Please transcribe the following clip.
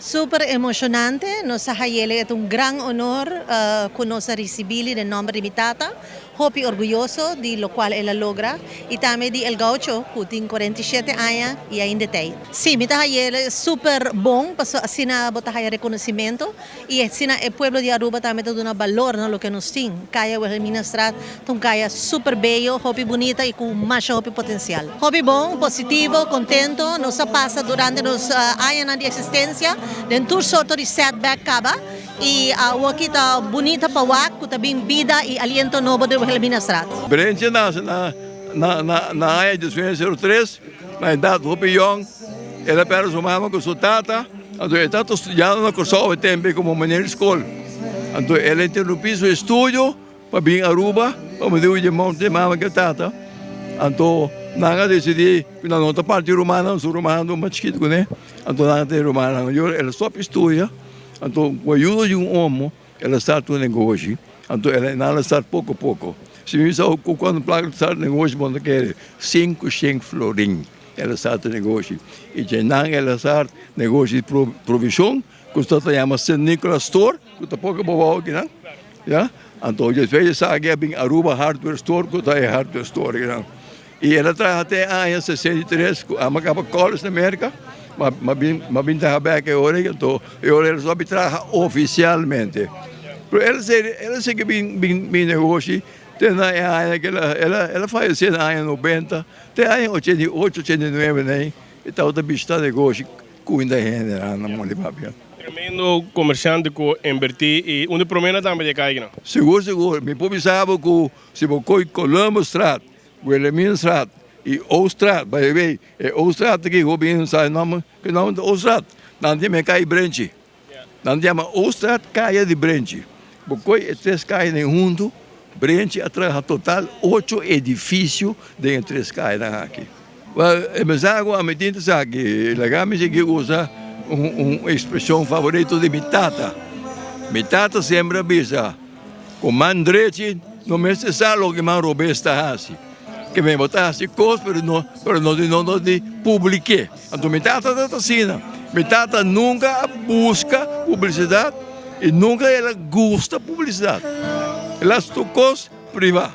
Super emocionante, nos a hayele e ta un gran honor cu nos a ricibili den nomber di mi tata, hopi orguyoso di locual el a logra y tambe di El Gaucho cu tin 47 aña y ainda t'ey. Sí, mi ta hayele super bon pasobra asina bo ta haya reconocimento y asina e pueblo di Aruba tambe ta duna balor na loke nos tin. Caya Wilhelminastraat ta un caya super bello, hopi bunita y cu masha hopi potencial. Hopi bon, positivo, contento, nos a pasa durante nos añanan di existencia den tur sorto di setback caba y awoki ta bunita pa wak cu ta bin bida y aliento nobo den Wilhelminastraat. Brentje nace na na aña 1903, na edad hopi yong, el a perde su mama cu su tata, anto e tata studiando na Corsou e tempo como meneer di scol, anto el a interumpi su estudio pa bin Aruba pa motibu di morto di mama ku e tata, anto nan a disidí ku nan no ta parti rumannan, su rumannan ta un mas chikitu kuné, anto nan a tene rumannan, el a stòp studia, anto ku ayuda di un omo el a start un negoshi, anto nan a start poko poko, si mi bisa ku kuantu plaka el a start negoshi bo no ta kere, sinku shen florin el a start e negoshi, i dje nan el a start negoshi di provishon. Ku ta ta yama Sint Nicolas Store, ku ta poko bobou akinan, ya. Anto despues di esaki a bin Aruba Hardware Store, ku ta e hardware store akinan. I el a traha te aña 63 ku amo a kaba college na Merka, ma ma bin ma bin traha bek e ora ei, anto e ora ei el a stòp traha ofisialmente. Pero el a sigui el a sigui bin bin bin negoshi te na e aña ku el a el a el a fayesé na aña 90, te aña 88, 89 nei e tabata bishita negoshi. Cuinda hende na moli papia. Tremendo comerciante cu inverti y un di promenan tambe di e caikinan. Sigur sigur, mi por bisa bo cu si bo coy Columbusstraat, Wilhelminastraat y Ooststraat, by the way e Ooststraat aki hopi hende no sa e nomber, ki nomber ta Ooststraat? Nan tin e cai Brenchi. Nan ta yama Ooststraat Kaya di Brenchi. Bo koe e tres kayanan huntu, Brenchi a traha total ocho edifisio den e tres kayanan aki. Wèl, e mensahe ku ami tin ta esaki, laga mi sigui usa un ekspreshon favorito di mi tata. Mi tata semper a bisa ku man drechi no mester sa loke man robes ta hasi. Ke men bo ta hasi kos pero no pero no no di publik'é. Anto mi tata ta asina. Mi tata nunka a buska publisidat i nunka el a gusta publisidat. El a hasi tur kos privá.